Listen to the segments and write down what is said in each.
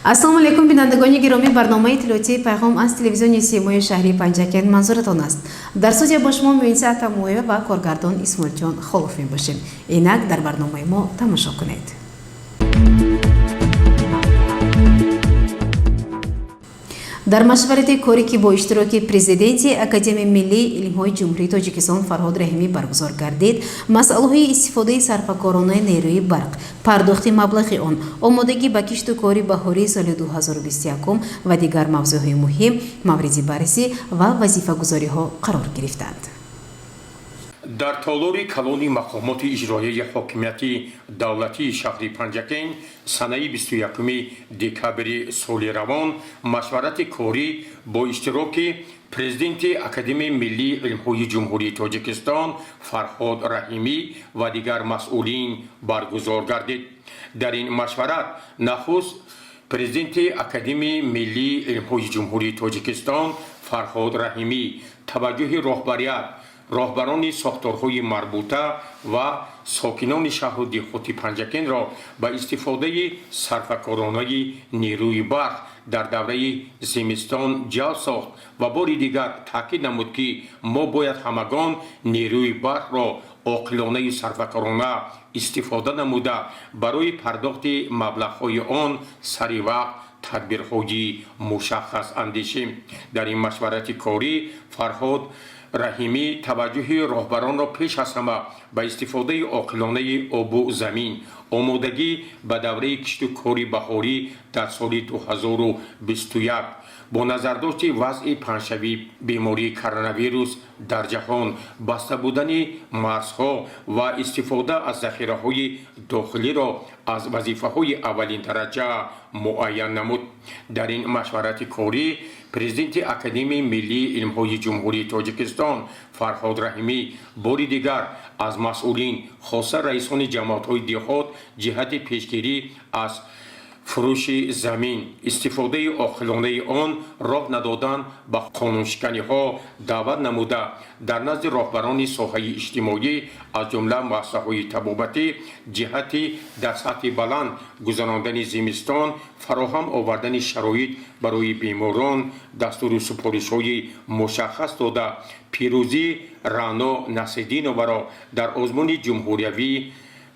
Ассалому алайкум, бинандагони гиромӣ. Барномаи иттилоотии «Пайғом» аз телевизиони Симои шаҳри Панҷакент манзуратон аст. Дар студия бо шумо Муинса Атамоева ва коргардон Исмоилҷон Холов мебошем. Инак дар барномаи мо тамошо кунед. Дар машварати корӣ, ки бо иштироки президенти Академияи миллии илмҳои Ҷумҳурии Тоҷикистон Фарҳод Раҳимӣ баргузор гардид, масъалаҳои истифодаи сарфакоронаи нерӯи барқ, пардохти маблағи он, омодагӣ ба кишту кори баҳории соли 2021 ва дигар мавзӯъҳои муҳим мавриди баррасӣ ва вазифагузориҳо қарор гирифтанд. Дар толори калони мақомоти иҷроияи ҳокимияти давлатии шаҳри Панҷакент санаи 21 декабри соли равон машварати корӣ бо иштироки президенти Академияи миллии илмҳои Ҷумҳурии Тоҷикистон Фарҳод Раҳимӣ ва дигар масъулин баргузор гардид. Дар ин машварат нахуст президенти Академияи миллии илмҳои Ҷумҳурии Тоҷикистон Фарҳод Раҳимӣ таваҷҷӯҳи роҳбарият, роҳбарони сохторҳои марбута ва сокинони шаҳру деҳоти Панҷакентро ба истифодаи сарфакоронаи нерӯи барқ дар давраи зимистон ҷалб сохт ва бори дигар таъкид намуд, ки мо бояд ҳамагон нерӯи барқро оқилонаю сарфакорона истифода намуда, барои пардохти маблағҳои он сари вақт тадбирҳои мушаххас андешем. Дар ин машварати корӣ Фарҳод Раҳимӣ таваҷҷӯҳи роҳбаронро пеш аз ҳама ба истифодаи оқилонаи обу замин, омодагӣ ба давраи кишту кори баҳорӣ дар соли 2021 бо назардошти вазъи паҳншавии бемории коронавирус дар ҷаҳон, баста будани марзҳо ва истифода аз захираҳои дохилиро аз вазифаҳои аввалиндараҷа муайян намуд. Дар ин машварати корӣ президенти Академияи миллии илмҳои Ҷумҳурии Тоҷикистон Фарҳод Раҳимӣ бори дигар аз масъулин, хоса раисони ҷамоатҳои деҳот, ҷиҳати пешгирӣ аз фурӯши замин, истифодаи оқилонаи он, роҳ надодан ба қонуншиканиҳо даъват намуда, дар назди роҳбарони соҳаи иҷтимоӣ, аз ҷумла муассисаҳои табобатӣ, ҷиҳати дар сатҳи баланд гузарондани зимистон, фароҳам овардани шароит барои беморон дастуру супоришҳои мушаххас дода, Пирӯзӣ Раъно Насриддиноваро дар озмуни ҷумҳуриявӣ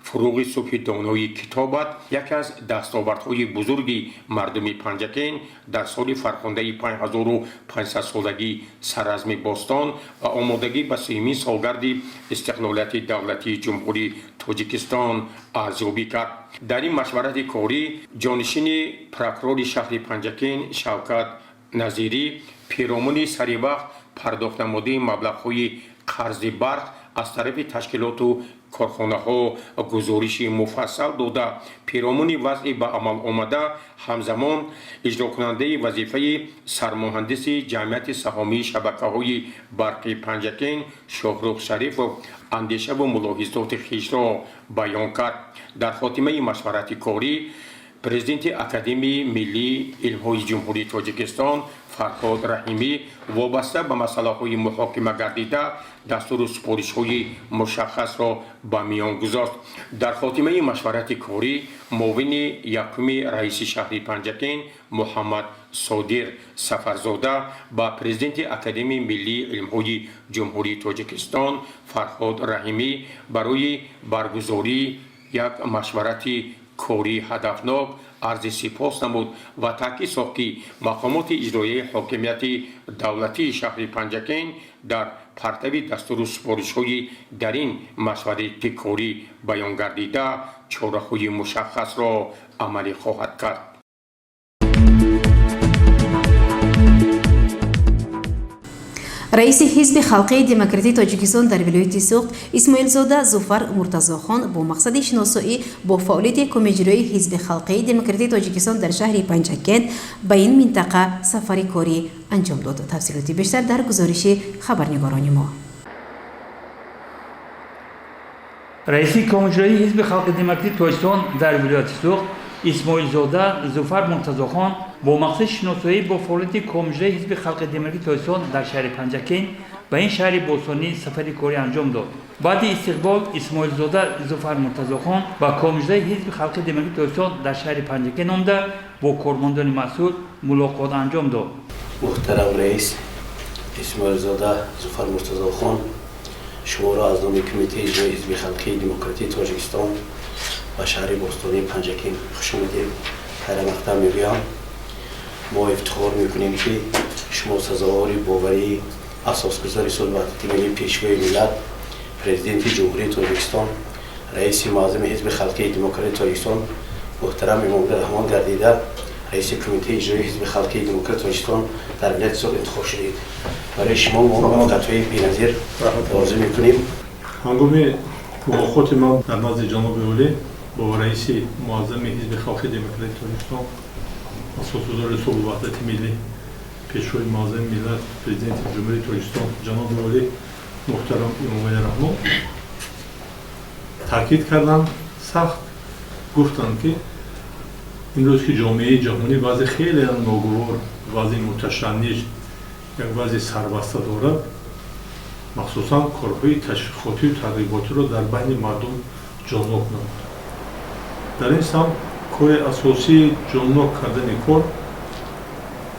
«Фурӯғи субҳи донои китобат» яке аз дастовардҳои бузурги мардуми Панҷакент дар соли фархундаи 5500-солагии Саразми бостон ва омодагӣ ба сеюмин солгарди истиқлолияти давлатии Ҷумҳурии Тоҷикистон арзёбӣ кард. Дар ин машварати корӣ ҷонишини прокурори шаҳри Панҷакент Шавкат Назирӣ пиромуни саривақт пардохтнамудаи маблағҳои қарзи барқ аз тарафи ташкилоту корхонаҳо гузориши муфассал дода, пиромуни вазъи ба амал омада ҳамзамон иҷрокунандаи вазифаи сармуҳандиси ҷамъияти саҳомии шабакаҳои барқи Панҷакент Шоҳрух Шарифов андешаву мулоҳизоти хишро баён кард. Дар хотимаи машварати корӣ президенти Академияи миллии илмҳои Ҷумҳурии Тоҷикистон Фарҳод Раҳимӣ вобаста ба масъалаҳои муҳокима гардида дастуру супоришҳои мушаххасро ба миён гузошт. Дар хотимаи машварати корӣ муовини якуми раиси шаҳри Панҷакент Муҳаммад Содир Сафарзода ба президенти Академияи миллии илмҳои Ҷумҳурии Тоҷикистон Фарҳод Раҳимӣ барои баргузории як машварати кории ҳадафнок арзи сипос намуд ва таъкид сохт, ки мақомоти иҷроияи ҳокимияти давлатии шаҳри Панҷакент дар партави дастуру супоришҳои дар ин машварати корӣ баён гардида чораҳои мушаххасро амалӣ хоҳад кард. Раиси Ҳизби халқии демократии Тоҷикистон дар вилояти Суғд Исмоилзода Зуфар Муртазохон бо мақсади шиносоӣ бо фаъолияти комиҷроии Ҳизби халқии демократии Тоҷикистон дар шаҳри Панҷакент ба ин минтақа сафари корӣ анҷом дод. Тафсилоти бештар дар гузориши хабарнигорони мо. Раиси комиҷроии Ҳизби халқи демократии Тоҷикистон дар вилояти Суғд Исмоилзода Зуфар Муртазохон бо мақсади шиносоӣ бо фаъолияти комиҷрои Ҳизби халқи демократии Тоҷикистон дар шаҳри Панҷакент ба Ба ин шаҳри бостонӣ сафари корӣ анҷом дод. Баъди истиқбол Исмоилзода Зуфар Муртазохон ба Комиҷрои Ҳизби Халқи Демократии Тоҷикистон дар шаҳри Панҷакент омада, бо кормандони масъул мулоқот анҷом дод. Муҳтарам раис Исмоилзода Зуфар Муртазохон, шуморо аз номи Кумитаи иҷрои Ҳизби Халқии Демократии Тоҷикистон ба шаҳри бостонии Панҷакент хушомадед, хайрамақдам мегӯям. Мо ифтихор мекунем, ки шумо сазовори боварии асосгузори сулҳу ваҳдати миллӣ, Пешвои миллат, Президенти Ҷумҳурии Тоҷикистон, раиси муаззами Ҳизби Халқии Демократии Тоҷикистон муҳтарам Эмомалӣ Раҳмон гардида, раиси Кумитаи иҷроии Ҳизби Халқии Демократии Тоҷикистон дар вилояти Суғд интихоб шудед. Барои шумо мо муваффақиятҳои беназир орзу мекунем. Ҳангоми мулоқоти ман дар назди ҷаноби олӣ бо раиси муаззами Ҳизби Халқи Демократии Тоҷикистон, асосгузори сулҳу ваҳдати миллӣ, Пешвои муаззами миллат, Президенти Ҷумҳурии Тоҷикистон ҷаноби олӣ муҳтарам Эмомалӣ Раҳмон таъкид карданд, сахт гуфтанд, ки имрӯз, ки ҷомеаи ҷаҳонӣ вазъи хеле ногувор, вазъи муташанниҷ, як вазъи сарбаста дорад, махсусан корҳои ташвиқотию тарғиботиро дар байни мардум ҷоннок намуд. Дар ин самт кори асосии ҷоннок кардани кор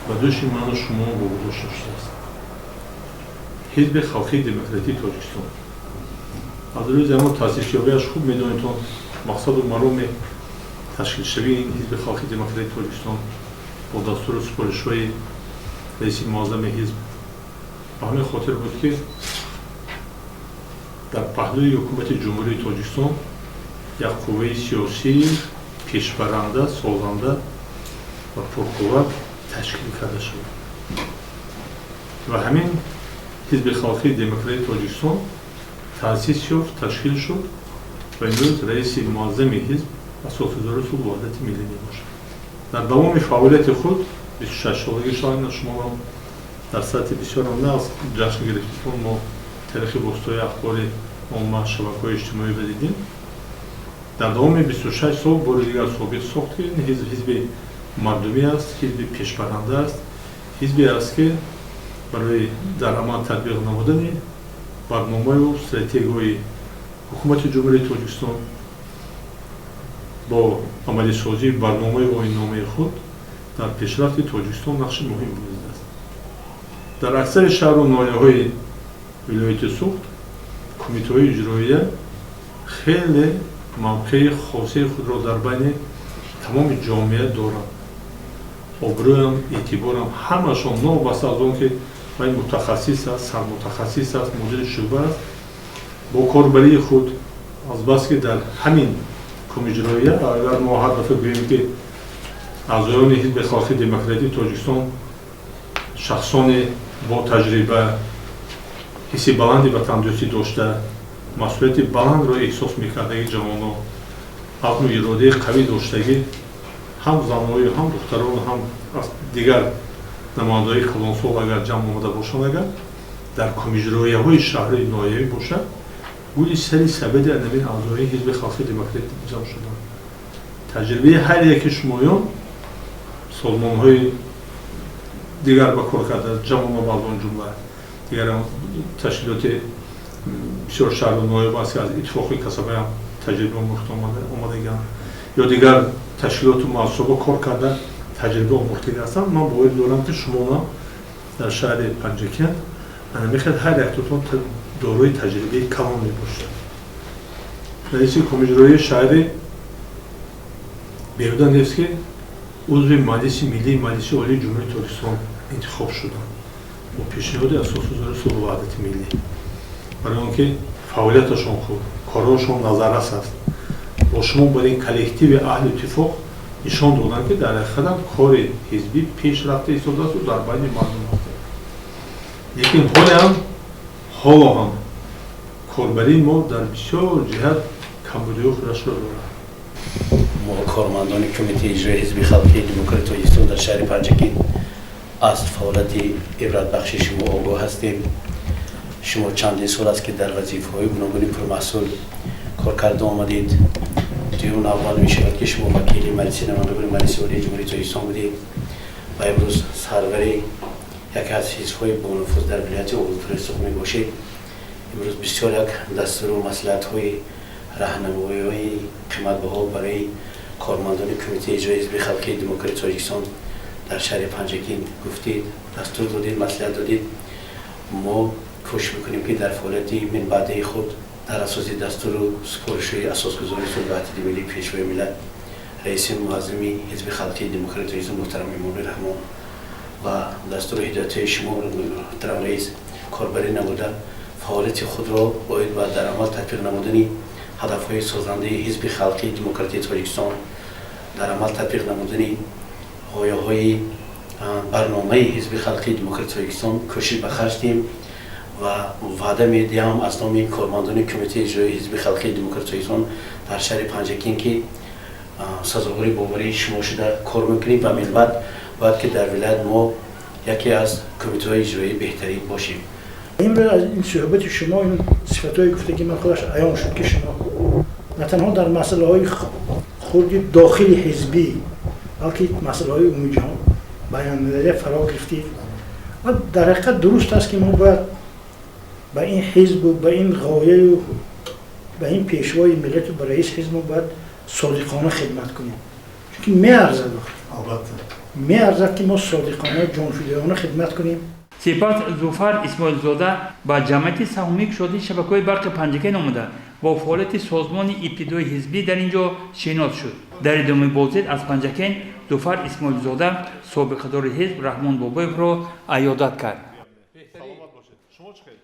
ба дӯши ману шумо вогузошта шудааст. Ҳизби Халқии Демократии Тоҷикистон аз рӯзи ҳамон таъсисёбиаш, хуб медонедон, мақсаду мароми ташкилшавии ин Ҳизби Халқи Демократии Тоҷикистон бо дастуру супоришҳои раиси муаззами ҳизб ба ҳамин хотир буд, ки дар паҳлӯи ҳукумати Ҷумҳурии Тоҷикистон як қувваи сиёсии пешбаранда, созанда ва пурқувват ташкил карда шавад. Ва ҳамин Ҳизби Халқии Демократии Тоҷикистон таъсис ёфт, ташкил шуд ва имрӯз раиси муаззами ҳизб асосгузори сулҳу ваҳдати миллӣ мебошад. Дар давоми фаъолияти худ, 26-солагӣ шояд шуморо дар сатҳи бисёрам на аз ҷашн гирифтитон, мо таърихи воситаҳои ахбори омма, шабакаҳои иҷтимоӣ дидем. Дар давоми 26 сол бори дигар собит сохт, ки ин ҳизб ҳизби мардумӣ аст, ҳизби пешбаранда аст, ҳизбе аст, ки барои дар амал татбиқ намудани барномаю стратегияҳои ҳукумати Ҷумҳурии Тоҷикистон бо амалисозии барномаи оинномаи худ дар пешрафти Тоҷикистон нақши муҳим бозидааст. Дар аксари шаҳру ноҳияҳои вилояти Суғд кумитаҳои иҷроия хеле мавқеи хосаи худро дар байни тамоми ҷомеа доранд. Обрӯям, эътиборам ҳамашон, новобаста аз он ки вай мутахассис аст, сармутахассис аст, мудири шӯъба аст, бо корбарии худ, азбаски дар ҳамин кумиҷроия, агар мо ҳар дафъа гӯем, ки аъзоёни Ҳизби Халқи Демократии Тоҷикистон шахсоне бо таҷриба, ҳисси баланди ватандӯстӣ дошта, масъулияти баландро эҳсос мекардаги ҷавонон, азму иродаи қавӣ доштагӣ, ҳам заною, ҳам духтарон, ҳам дигар намояндаҳои калонсол агар ҷамъ омада бошанд, агар дар кумиҷроияҳои шаҳрии ноҳиявӣ бошад, гули сари сабади анамин аъзои Ҳизби Халқи Демократӣ ҷамъ шуданд. Таҷрибаи ҳар яки шумоён, созмонҳои дигар ба кор карда, ҷавонон ба аз он ҷумла дигар ташкилоти бисёр шаҳру ноҳия аст, ки аз иттифоқи касабаям таҷриба омӯхта омадагианд ё дигар ташкилоту муассисаҳо кор карда, таҷриба омӯхтагӣ ҳастанд. Ман боварӣ дорам, ки шумоам дар шаҳри Панҷакент ана мехоҳед, ҳар яктотон дорои таҷрибаи калон мебошед. Раиси кумиҷроии шаҳри беҳуда нест, ки узви Маҷлиси Миллии Маҷлиси Олии Ҷумҳурии Тоҷикистон интихоб шуданд бо пешниҳоди асосгузори сулҳу ваҳдати миллӣ, барои он ки фаъолияташон хуб, корҳошон назаррас аст. Бо шумо бар ин коллективи аҳли иттифоқ нишон доданд, ки дар ҳақиқатан кори ҳизбӣ пеш рафта истодаасту дар байни мардум аст. Лекин ҳоло ҳам корбарии мо дар бисёр ҷиҳат камбудиҳои худашро дорад. Мо, кормандони Кумитаи иҷрои Ҳизби Халқии Демократии Тоҷикистон дар шаҳри Панҷакент, аз фаъолияти ибратбахши шумо огоҳ ҳастем. Шумо чандин сол аст, ки дар вазифаҳои гуногуни пурмаҳсул кор карда омадед. Дуюм навбат мешавад, ки шумо вакили Маҷлиси Намояндагони Маҷлиси Олии Ҷумҳурии Тоҷикистон будед ва имрӯз сарвари Яке аз ҳизбҳои бонуфуз дар вилояти Ободпури Суғд мебошед. Имрӯз бисёр як дастуру маслиҳатҳои раҳнамоиҳои қиматбаҳо барои кормандони Кумитаи иҷрои Ҳизби Халқии Демократии Тоҷикистон дар шаҳри Панҷакент гуфтед, дастур додед, маслиҳат додед. Мо кӯшиш мекунем, ки дар фаъолияти минбаъдаи худ дар асоси дастуру супоришҳои Асосгузори сулҳу ваҳдати миллӣ, Пешвои миллат, Раиси муаззами Ҳизби Халқии Демократии Тоҷикистон муҳтарам Эмомалӣ Раҳмон ва дастуру ҳидоятҳои шумо, муҳтарам раис, корбарӣ намуда, фаъолияти худро бояд ба дар амал татбиқ намудани ҳадафҳои созандаи Ҳизби Халқии Демократии Тоҷикистон, дар амал татбиқ намудани ғояҳои барномаи Ҳизби Халқии Демократии Тоҷикистон кӯшиш ба харҷ диҳем ва ваъда медиҳам аз номи кормандони Кумитаи иҷроии Ҳизби Халқии Демократии Тоҷикистон дар шаҳри Панҷакент, ки сазовори боварии шумо шуда кор мекунем ва минбаъд бояд ки дар вилоят мо яке аз кумитаҳои иҷроии беҳтарин бошем. Имрӯз аз ин суҳбати шумо ин сифатҳои гуфтагӣ ман худаш аён шуд, ки шумо на танҳо дар масъалаҳои хурди дохили ҳизбӣ, балки масъалаҳои умумиҷаҳон байналмилалия фаро гирифтед ва дар ҳақиқат дуруст аст, ки мо бояд ба ин ҳизбу ба ин ғояю ба ин пешвои миллату ба раиси ҳизб мо бояд содиқона хидмат кунем, чунки меарзад, Албатта. меарзад, ки мо содиқона, ҷонфидоёна хидмат кунем. Сипас Зуфар Исмоилзода ба ҷамъияти саҳомии кушодаи шабакаҳои барқи Панҷакент омада, бо фаъолияти созмони ибтидои ҳизбӣ дар ин ҷо шинос шуд. Дар идомаи боздид аз Панҷакент Зуфар Исмоилзода собиқадори ҳизб Раҳмон Бобоевро аёдат кард. Саломат бошед. Шумо чӣ хел?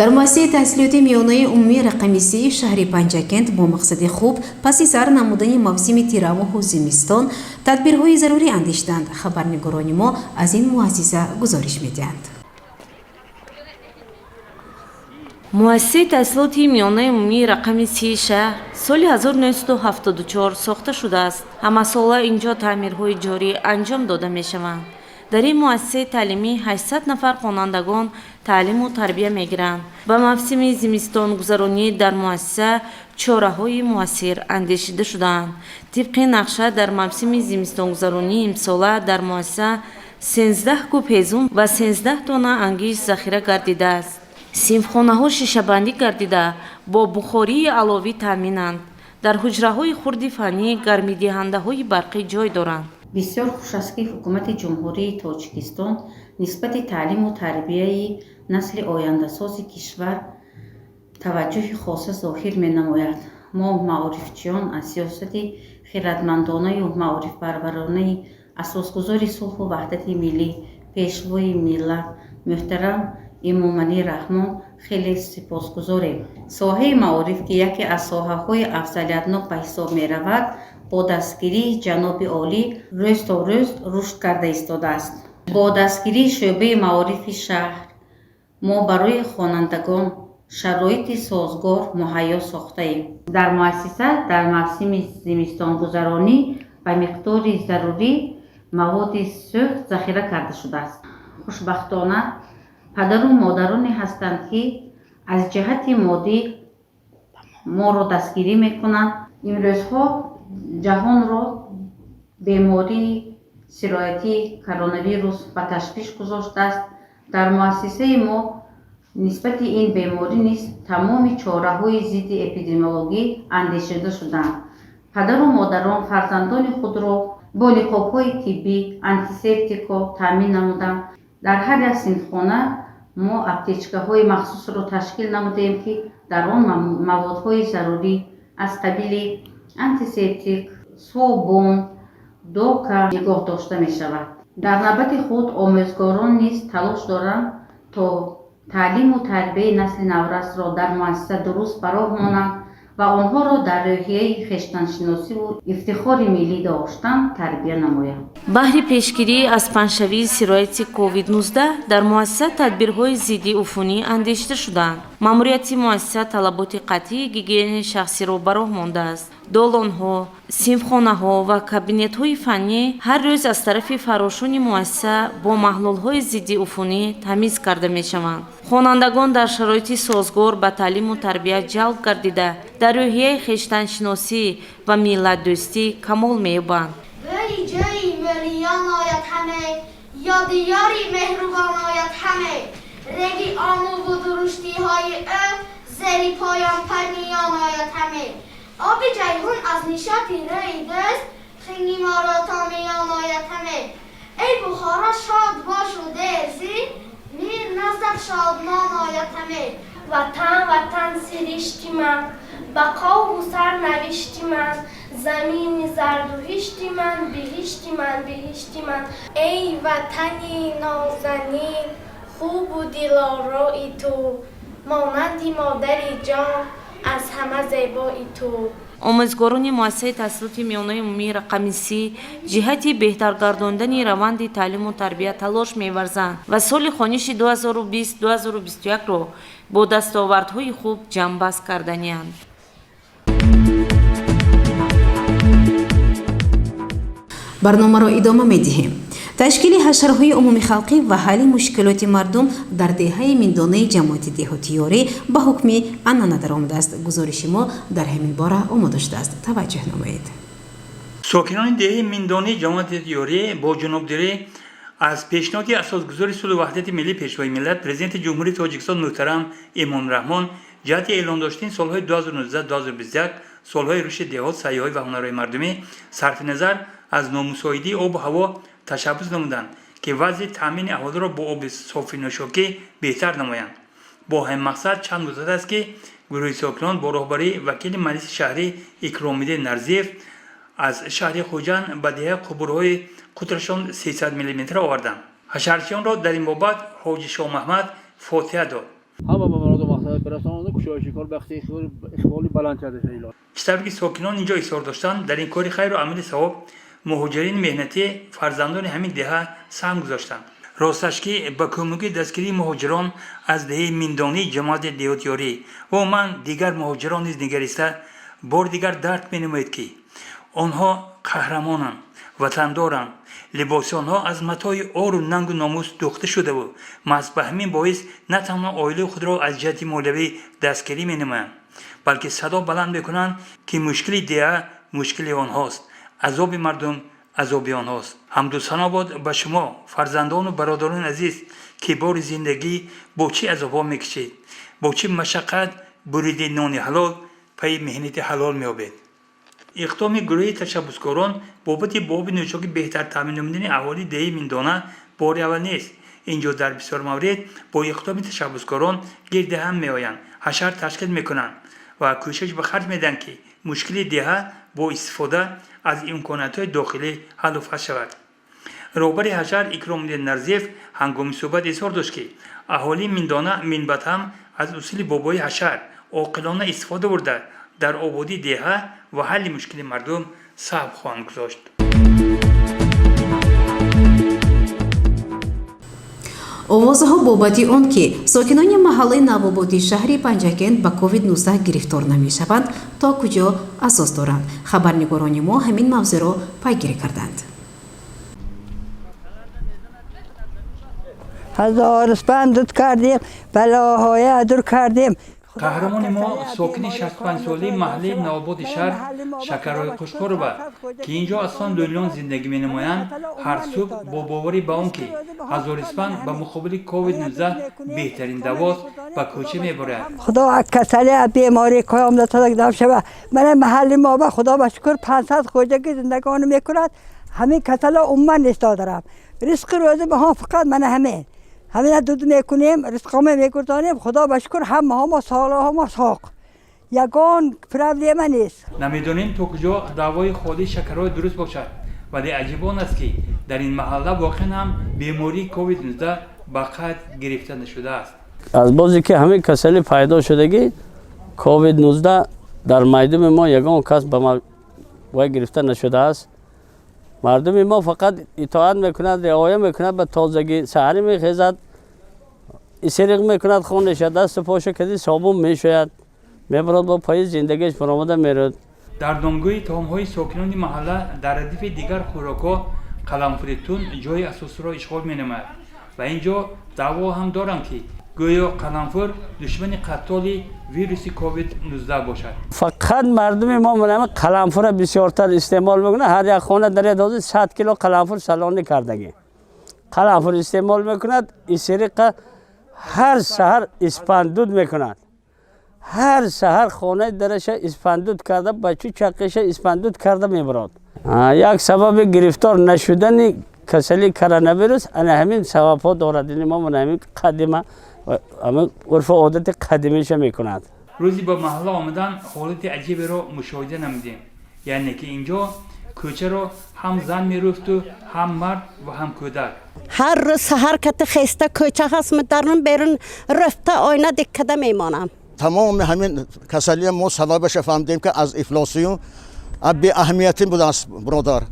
Дар муассисаи таҳсилоти миёнаи умумии рақами 3 шаҳри Панҷакент бо мақсади хуб паси сар намудани мавсими тирамоҳу зимистон тадбирҳои зарурӣ андешиданд. Хабарнигорони мо аз ин муассиса гузориш медиҳанд. Муассисаи таҳсилоти миёнаи умумии рақами 3-и шаҳр соли 1974 сохта шудааст. Ҳамасола инҷо таъмирҳои ҷорӣ анҷом дода мешаванд. Дар ин муассисаи таълимӣ 800 нафар хонандагон таълиму тарбия мегиранд. Ба мавсими зимистонгузаронӣ дар муассиса чораҳои муассир андешида шудаанд. Тибқи нақша, дар мавсими зимистонгузаронии имсола дар муассиса 13 куб ҳезум ва 13 тонна ангишт захира гардидааст. Синфхонаҳо шишабандӣ гардида, бо бухории аловӣ таъминанд. Дар ҳуҷраҳои хурди фаннӣ гармидиҳандаҳои барқӣ ҷой доранд. Бисёр хуш аст, ки Ҳукумати Ҷумҳурии Тоҷикистон нисбати таълиму тарбияи насли ояндасози кишвар таваҷҷӯҳи хоса зоҳир менамояд. Мо, маорифчиён, аз сиёсати хиратмандонаю маорифпарваронаи Асосгузори сулҳу ваҳдати миллӣ, Пешвои миллат муҳтарам Эмомалӣ Раҳмон хеле сипосгузорем. Соҳаи маориф, ки яке аз соҳаҳои афзалиятнок ба ҳисоб меравад, бо дастгирии ҷаноби олӣ рӯз то рӯз рушд карда истодааст. Бо дастгирии шӯъбаи маорифи шаҳр мо барои хонандагон шароити созгор муҳайё сохтаем. Дар муассиса дар мавсими зимистонгузаронӣ ба миқдори зарурӣ маводи сӯхт захира карда шудааст. Хушбахтона, падару модароне ҳастанд, ки аз ҷиҳати моддӣ моро дастгирӣ мекунанд. Имрӯзҳо ҷаҳонро бемории сироятии коронавирус ба ташвиш гузоштааст. Дар муассисаи мо нисбати ин беморӣ низ тамоми чораҳои зидди эпидемиологӣ андешида шуданд. Падару модарон фарзандони худро бо ниқобҳои тиббӣ, антисептикҳо таъмин намуданд. Дар ҳар як синфхона мо аптечкаҳои махсусро ташкил намудаем, ки дар он маводҳои зарурӣ аз қабили антисептик, собун, дока нигоҳ дошта мешавад. Дар навбати худ омӯзгорон низ талош доранд, то таълиму тарбияи насли наврасро дар муассиса дуруст ба роҳ монанд ва онҳоро дар рӯҳияи хештаншиносиву ифтихори миллӣ доштан тарбия намоянд. Баҳри пешгирӣ аз паҳншавии сирояти COVID-19 дар муассиса тадбирҳои зидди уфунӣ андешида шудаанд. Маъмурияти муассиса талаботи қатъии гигиенаи шахсиро ба роҳ мондааст. Долонҳо, синфхонаҳо ва кабинетҳои фаннӣ ҳар рӯз аз тарафи фаррошони муассиса бо маҳлулҳои зидди уфунӣ тамиз карда мешаванд. Хонандагон дар шароити созгор ба таълиму тарбия ҷалб гардида, дар рӯҳияи хештаншиносӣ ва миллатдӯстӣ камол меёбанд. миён ояд ҳаме, ёди ёри меҳрубон ояд ҳаме. Реги омӯву дуруштиҳои ӯ зери поён парниён ояд ҳаме. Оби Ҷайҳун аз нишоти рӯи дӯст хинги моро то миён ояд ҳаме. Эй Бухоро, шод бошу дерзӣ, мир наздат шодмон ояд ҳаме. Ватан, ватан сиришти ман, бақову сарнавишти ман, замини зардуҳишти ман, биҳишти ман, биҳишти ман. Эй ватани нозанин, хубу дилорои ту, монанди модари ҷон, аз ҳама зебои ту. Омӯзгорони муассисаи таҳсилоти миёнаи умумии рақами 30 ҷиҳати беҳтар гардондани раванди таълиму тарбия талош меварзанд ва соли хониши 2020-2021-ро бо дастовардҳои хуб ҷамъбаст карданианд. Барномаро идома медиҳем. Ташкили ҳашарҳои умумихалқӣ ва ҳалли мушкилоти мардум дар деҳаи Миндонаи ҷамоати деҳотиёрӣ ба ҳукми анъана даромадааст. Гузориши мо дар ҳамин бора омода шудааст. Таваҷҷӯҳ намоед. Сокинони деҳаи Миндонаи ҷамоати деҳотиёрӣ бо ҷанобдорӣ аз пешниҳоди асосгузори сулҳу ваҳдати миллӣ, пешвои миллат, президенти Ҷумҳурии Тоҷикистон муҳтарам Эмомалӣ Раҳмон ҷиҳати эълон доштани солҳои 2019-2021 солҳои рушди деҳот, сайёҳӣ ва ҳунарҳои мардумӣ сарфи назар аз номусоидии обу ҳаво ташаббус намуданд, ки вазъи таъмини аҳолиро бо оби софи нӯшокӣ беҳтар намоянд. Бо ҳамин мақсад чанд муддат аст, ки гурӯҳи сокинон бо роҳбарии вакили маҷлиси шаҳрӣ Икромиддин Нарзиев аз шаҳри Хуҷанд ба деҳа қубурҳои қутрашон 300 мм оварданд. Ҳашарчиёнро дар ин бобат Ҳоҷи Шоҳмаҳмад фотиҳа дод. Ҳама ба муроду мақсад бирасонанд, кушоиши кор бахти иқболи баланд карда шавад. Чӣ тавре ки сокинон инҷо изҳор доштанд, дар ин кори хайру амали савоб муҳоҷирини меҳнатӣ фарзандони ҳамин деҳа саҳм гузоштанд. Росташ ки ба кӯмаки дастгирии муҳоҷирон аз деҳаи Миндонии ҷамоати деҳотиёрӣ ва умуман дигар муҳоҷирон низ нигариста бори дигар дарк менамоед, ки онҳо қаҳрамонанд, ватандоранд. Либоси онҳо аз матои ору нангу номус дӯхта шудаву маҳз ба ҳамин боис на танҳо оилаи худро аз ҷиҳати молиявӣ дастгирӣ менамоянд, балки садо баланд мекунанд, ки мушкили деҳа мушкили онҳост, азоби мардум азоби онҳост. Ҳамду сано бод ба шумо, фарзандону бародарони азиз, ки бори зиндагӣ бо чӣ азобҳо мекашед, бо чӣ машаққат буриди нони ҳалол пайи меҳнати ҳалол меёбед. Иқдоми гурӯҳи ташаббускорон бобати бо оби нӯшокӣ беҳтар таъмин намудани аҳолии деҳаи Миндона бори аввал нест. Инҷо дар бисёр маврид бо иқдоми ташаббускорон гирди ҳам меоянд, ҳашар ташкил мекунанд ва кӯшиш ба харҷ медиҳанд, ки мушкили деҳа бо истифода аз имкониятҳои дохилӣ ҳаллу фасл шавад. Роҳбари ҳашар Икромиддин Нарзиев ҳангоми суҳбат изҳор дошт, ки аҳолии Миндона минбаъд ҳам аз усули бобои ҳашар оқилона истифода бурда дар ободии деҳа ва ҳалли мушкили мардум саҳм хоҳанд гузошт. Овозаҳо бобати он, ки сокинони маҳаллаи Навободи шаҳри Панҷакент ба COVID-19 гирифтор намешаванд, то куҷо асос доранд? Хабарнигорони мо ҳамин мавзӯъро пайгирӣ карданд. Ҳазор испанд дуд кардем, балоҳоя дур кардем. Қаҳрамони мо сокини 65-солаи маҳаллаи Навободи шаҳр Шакарҳои Қушқурова, ки инҷо аслан лӯлиён зиндагӣ менамоянд, ҳар субҳ бо боварӣ ба он, ки ҳазорисфанд ба муқобили COVID-19 беҳтарин давост, ба кӯча мебарад. Худо касалӣ, беморӣ қоям дам шава. Мана маҳалли мо ба Худо ба шукр 500 хоҷагӣ зиндагонӣ мекунад. Ҳамин касало умуман нест додарам. Ризқи рӯзӣ ба ҳам фақат мана ҳамин. Ҳамина дуд мекунем, ризқома мегурдонем, Худо ба шукр ҳамаҳо мо солаҳо мо соқ. Ягон проблема нест. Намедонем то куҷо даъвои холии шакарҳои дуруст бошад, вале аҷиб он аст, ки дар ин маҳалла воқеан ҳам бемории COVID-19 ба қайд гирифта нашудааст. Аз бозе ки ҳамин касалӣ пайдо шудагӣ COVID-19 дар майдуми мо ягон кас ба вай гирифта нашудааст. Мардуми мо фақат итоат мекунад, риоя мекунад ба тозагӣ, саҳарӣ мехезад, исриқ мекунад, хонеша дасту поша кади собун мешӯяд, мебарад бо пайи зиндагиаш баромада меравад. Дар номгӯи таомҳои сокинони маҳалла дар радифи дигар хӯрокҳо қаламфури тун ҷои асосиро ишғол менамояд ва ин ҷо даъво ҳам доранд, ки Гӯё қаламфур душмани қаттоли вируси ковид-19 бошад. Фақат мардуми мо қаламфурро бисёртар истеъмол мекунад. Ҳар як хона дар як 100 кило қаламфур салонӣ кардагӣ. Қаламфур истеъмол мекунад, исириқа ҳар саҳар испандуд мекунад. Ҳар саҳар хонаи дараша испандуд карда, бачу чақиша испандуд карда мебарад. Як сабаби гирифтор нашудани касали коронавирус ана ҳамин сабабҳо дорад. Ини мо ҳамин қадима урфу одати қадимиша мекунад. Рӯзи ба маҳалла омадан ҳолати аҷиберо мушоҳида намудем, яъне ки инҷо кӯчаро ҳам зан мерӯфту, ҳам мард ва ҳам кӯдак. Ҳар рӯз саҳар кати хеста кӯча ҳаст, дарун берун рӯфта, оина диккада мемонам. Тамоми ҳамин касалия мо сабабаша фаҳмидем, ки аз ифлосию беаҳамиятӣ будааст, биродар.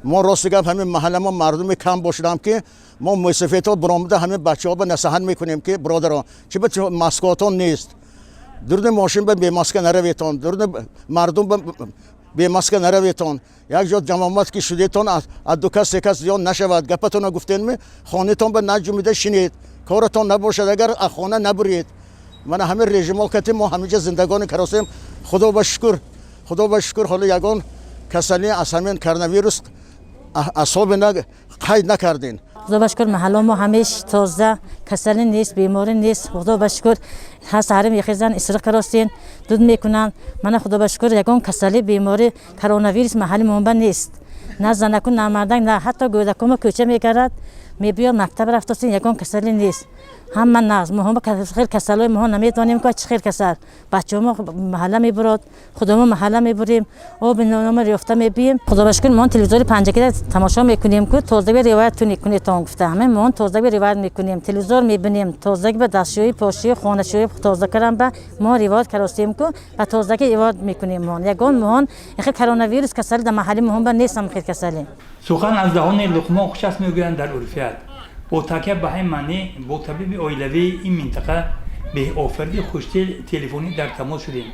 Мо рости гап, ҳамин маҳалла мо мардуми кам бошидам, ки мо мусафедҳо биромада ҳамин бачаҳо ба насиҳат мекунем, ки бародаро, чи ба маскотон нест, дуруни мошин ба бемаска нараветон, дуруни мардум ба бемаска нараветон, як ҷо ҷамомат ки шудетон, аз ду кас, се кас зиёд нашавад. Гапатона гуфтенми, хонатон ба наҷумида шинед, коратон набошад агар, аз хона набуред. Мана ҳамин режимо кати мо ҳаминҷа зиндагони каросем. Худо ба шукр, худо ба шукр, ҳоло ягон касалӣ аз ҳамин коронавирус асоби қайд накардем. Худо ба шукр, маҳалла мо ҳамеш тоза, касалӣ нест, беморӣ нест. Худо ба шукр, ҳар саҳари мехезанд, истироҳ каростен, дуд мекунанд. Мана, худо ба шукр, ягон касалӣ, беморӣ, коронавирус маҳалли монба нест. На занаку, на мардак, на ҳатто гӯдакомо кӯча мегардад, мебиёд, мактаб рафтостен, ягон касалӣ нест. Ҳама нағз. Моҳо хел касалҳои моҳо наметавонем, ки чӣ хел касал. Бачаҳомо маҳалла мебурад, худамо маҳалла мебурем, оби номер ёфта мебием. Худо ба шукр, моҳон телевизори Панҷакида тамошо мекунем, ку тозагӣ ривоят кунетон гуфта. Ҳама моҳон тозагӣ ривоят мекунем, телевизор мебинем, тозагӣ ба дастшӯӣ, пошшӯӣ, хонашӯӣ тоза кардан ба мо ривоят каростем, ку ба тозагӣ ривоят мекунем моҳон. Ягон моҳон хел коронавирус касалӣ дар маҳалли моҳон ба нест, ҳам хел касалӣ. Сухан аз даҳони Луқмон хуш аст, мегӯянд дар урфият. Бо такя ба ҳамин маънӣ бо табиби оилавии ин минтақа Беҳофариди Хуштил телефонӣ дар тамос шудем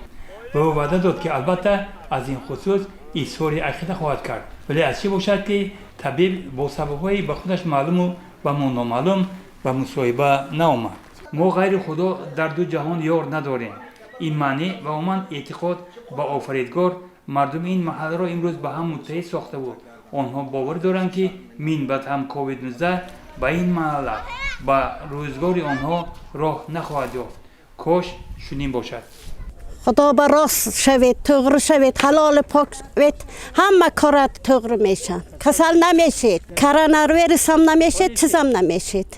ва ӯ ваъда дод, ки албатта аз ин хусус изҳори ақида хоҳад кард. Вале аз чӣ бошад, ки табиб бо сабабҳои ба худаш маълуму ба мо номаълум ба мусоҳиба наомад. Мо ғайри Худо дар ду ҷаҳон ёр надорем. Ин маънӣ ва умуман эътиқод ба Офаридгор мардуми ин маҳалларо имрӯз ба ҳам муттаҳид сохтаву онҳо боварӣ доранд, ки минбаъд ҳам ковид-19 ба ин маҳалла, ба рӯзгори онҳо роҳ нахоҳад ёфт. Кош чунин бошад. Худо ба рост шавед, туғри шавед, ҳалоли пок шавед, ҳама корат туғри мешавад. Касал намешед, коронавирусам намешед, чизам намешед.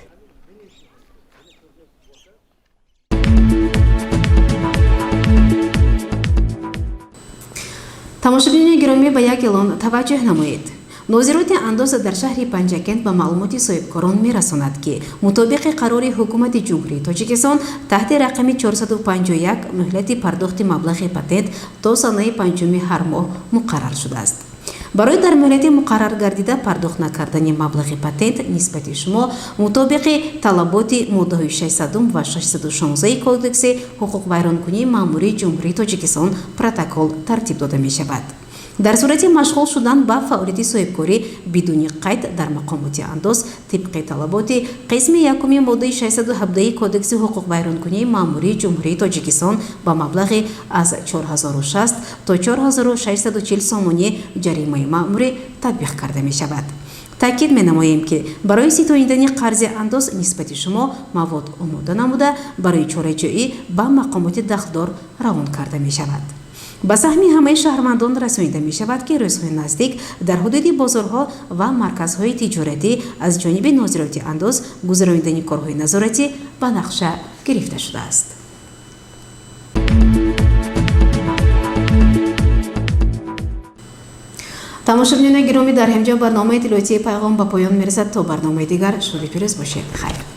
Тамошобинони гиромӣ, ба як эълон таваҷҷӯҳ намоед. Нозироти андоз дар шаҳри Панҷакент ба маълумоти соҳибкорон мерасонад, ки мутобиқи қарори Ҳукумати Ҷумҳурии Тоҷикистон таҳти рақами 451 муҳлати пардохти маблағи патент то санаи 5-уми ҳар моҳ муқаррар шудааст. Барои дар муҳлати муқаррар гардида пардохт накардани маблағи патент нисбати шумо мутобиқи талаботи моддаҳои 600 ва 616 Кодекси ҳуқуқвайронкунии маъмурии Ҷумҳурии Тоҷикистон протокол тартиб дода мешавад. Дар сурати машғул шудан ба фаъолияти соҳибкорӣ бидуни қайд дар мақомоти андоз тибқи талаботи қисми якуми моддаи 617 Кодекси ҳуқуқвайронкунии маъмурии Ҷумҳурии Тоҷикистон ба маблағи аз 4060 то 4640 сомонӣ ҷаримаи маъмурӣ татбиқ карда мешавад. Таъкид менамоем, ки барои ситонидани қарзи андоз нисбати шумо мавод омода намуда, барои чораҷӯӣ ба мақомоти дахлдор равон карда мешавад. Ба саҳми ҳамаи шаҳрвандон расонида мешавад, ки рӯзҳои наздик дар ҳудуди бозорҳо ва марказҳои тиҷоратӣ аз ҷониби нозироти андоз гузаронидани корҳои назоратӣ ба нақша гирифта шудааст. Тамошобинони гиромӣ, дар ҳамҷо барномаи иттилоотии Пайғом ба поён мерасад. То барномаи дигар шоди пирӯз бошед. Хайр.